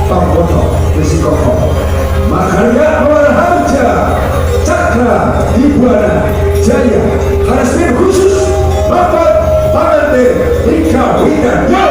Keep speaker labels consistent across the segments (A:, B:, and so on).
A: Pambono Besi Kokoh Makarya Harja Cakra Dibuana Jaya Karesmin khusus Bapak Pangantin Rika Widanyo.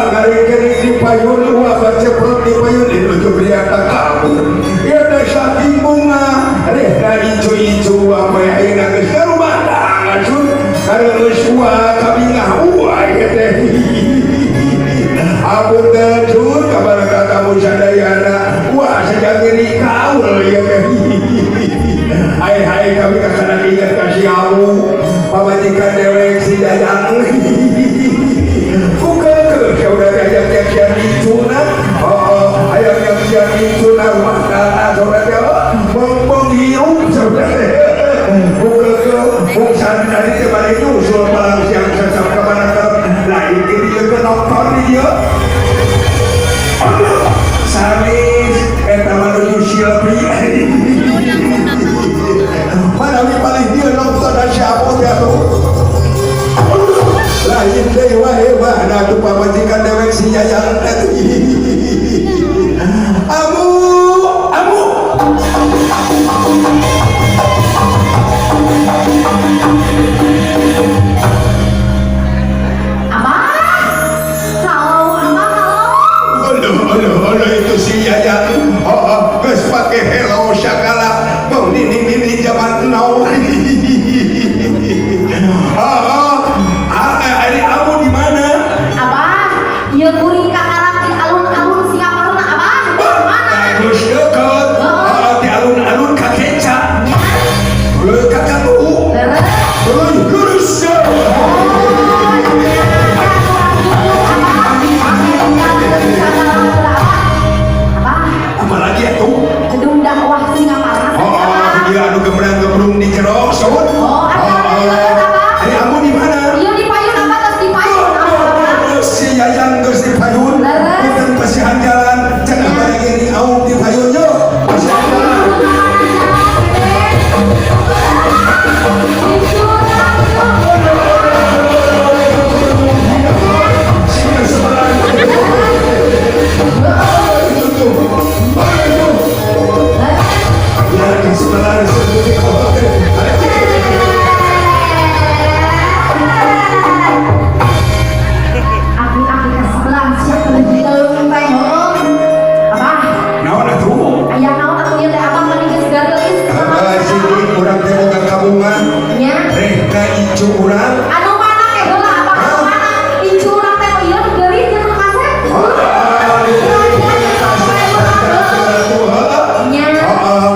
A: Ngaringkerik di payun uah baceprot di payun menuju priata kabur. Ieu teh saking bunga rehna icu-icu apa ayeuna geus karumatang sun kareus uah kabingah uah ieu teh. Apunten sun kabar katamu sadayana wah sejak ngiri kaul ieu teh. Hai hai kami kakana ingat kasih kamu pamajikan dewek si Jajang. Kuka ke saudara ayam nyaksian icuna, oh ayam nyaksian icuna rumah tangga saudara bongbong hirup saudara. Kuka ke bungsan dari teh bade nyusul malam siang sesap ka mana ke lain di dieu ke nonton di dieu. Aduh, sanes eta mah nuju silpi. Manawi paling dia nonton dan siapa teh atuh. Lain deui wae mah da atuh pamajikan dewek si Yayang teh. Amu, amu.
B: Abah, halo, Abah, halo.
A: Aduh, aduh, aduh itu si Yayang. Oh, oh, geus pake hello sakala. Bang nini nini zaman now. Oh, oh. Ari amu di mana?
B: Abah, ieu kuring kaharap di alun-alun Singaparna, Abah. Mana?
A: Geus deukeut. Oh, di alun-alun ka kenca.
B: Nya,
A: Heuh, ka katuhu.
B: leres.
A: Heuh, lurus.
B: Oh, nya, kurang gitu, Abah. Abah, Abah,
A: Apalagi atuh?
B: Gedung dakwah Singaparna,
A: Oh,
B: Abah.
A: dia anu gembrang-gembrung di jero, sun.
B: Oh, ada di leres, Abah.
A: Ari amu di mana?
B: Ieu di payun, Abah, tos di payun, Abah.
A: Si Yayang geus di payun,
B: Leres.
A: bukan pasihan jalan, cenah bade geuning aum di payun yo. Pasihan jalan. Ya, sebelah seperti kau.
B: Aki-aki kesebelah siap teuing teh heuh. Abah,
A: Naon atuh?
B: Aya naon atuh ieu teh Abah meni geus gareulis.
A: Heeh, sini urang teh boga kabungan.
B: Nya.
A: Rehna incu urang.
B: Anu mana ke heula Abah anu mana? Incu urang teh nu ieu nu geulis jeung nu kasep. Nya.
A: Heeh.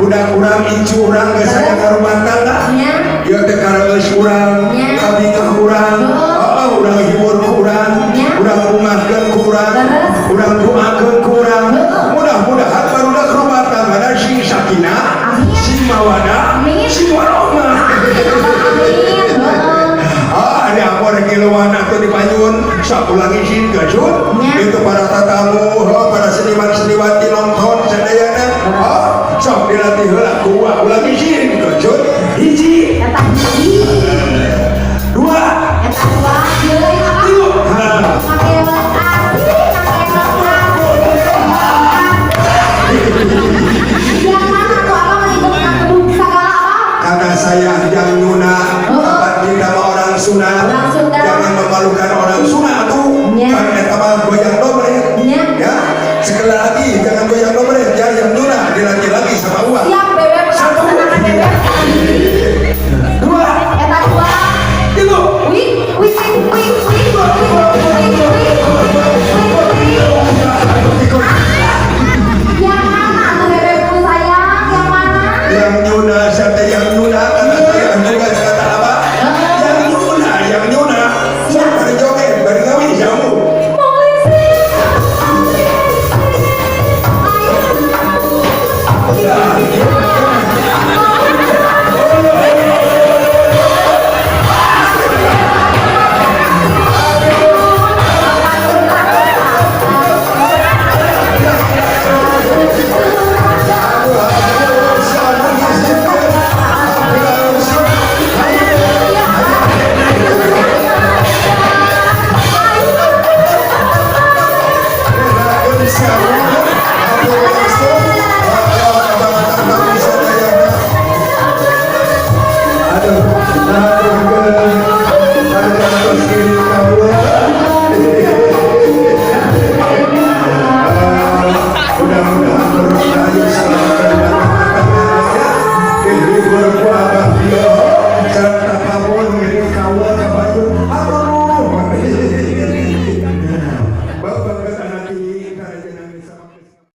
A: Budak urang incu urang geus aya ka rumah tangga.
B: Nya.
A: Ieu teh kareus urang,
B: Nya.
A: kabingah urang, heeh urang hibur ku urang,
B: Nya.
A: Urang bungahkeun ku urang,
B: Leres.
A: Urang doakeun ku urang.
B: Heeh.
A: Mudah-mudahan barudak rumah tangga sing sakinah,
B: Amin.
A: Sing mawadah,
B: Amin.
A: Sing warohmah.
B: Amin. Heeh.
A: Ah, ada apa rek ngiluan atuh di payun, sapulang izin gajun.
B: Nya.
A: Itu para tatamu, oh, para seniman seniwati nonton sadayana. Oh, sok dilatih heula ku ulah izin gajun. Hiji,
B: Eta hiji.
A: Dua,
B: Eta dua, ieu lain Abah.
A: Tilu. Ha.
B: Ngakelek asih, ngakelek asih. Yang mana tuh Abah meni geus ka gedung sagala Abah?
A: Kata saya yang Nyuna,
B: Oh.
A: kapan kita mah orang Sunda,
B: Orang Sunda.
A: Jangan memalukan orang Sunda tuh.
B: Nya.
A: Kan eta mah goyang dobre.
B: Nya.
A: Ya, sekali lagi jangan goyang dobre, ya yang Nyuna dilatih lagi sama uang.
B: Siap bebek,
A: Satu.
B: laksanakan bebek.
A: Dua,
B: Eta dua.
A: Tilu.
B: Wih, wih, wih, wih, wih, wih, wih, wih, wih, wih. Yang mana tuh bebekku sayang? Yang mana?
A: Yang Nyuna, siapa yang Nyuna? Kata saya juga kata apa? Yang Nyuna, yang Nyuna. Siapa bari joget, bari ngawi jamu.